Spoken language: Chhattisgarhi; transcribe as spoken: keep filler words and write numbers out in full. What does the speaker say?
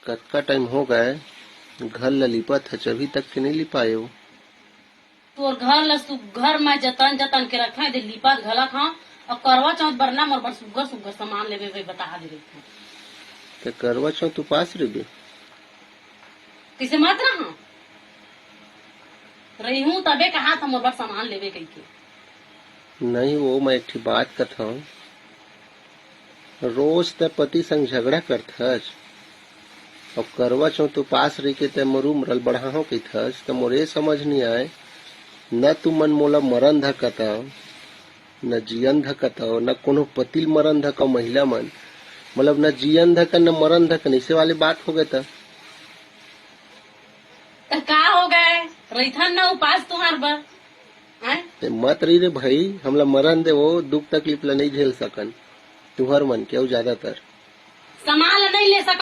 कतका टाइम हो गए, घर ल लिपत हच, अभी तक के नहीं लिपाएव। तोर घर ल सुग्घर मैं जतन जतन के रखे दे, लिपत घलक हंव। अउ करवा चौथ बर ना मोर बर सुग्घर सुग्घर सामान लेबे, वे बता दे रहिथंव। ते करवा चौथ उपास रहिबे? कइसे मत रहा? रही हूँ तबे कहा था मोर बर सामान लेबे कहिके। नहीं वो, मैं एक ठी बात कथंव, रोज ते पति संग झगड़ा करथस, अउ करवा चौथ उपास रहिके ते मरू मरल बढ़ाहूं कहिथस, त मोर ए समझ नइ आय, न तुमन मोला मरन धकतव, न जियन धकतव, न कोनो पति ल मरन धकव महिला मन, मतलब न जियन धकन, न मरन धकन, अइसे वाले बात हो गए त। त का हो गए? रहिथन न उपास तुंहर बर। हैं? ते मत रही रे भाई, हमला मरन दे, वो दुख तकलीफ ला नहीं झेल सकन। तुंहर मन के अउ ज्यादातर। सामान ला नहीं ले सकन।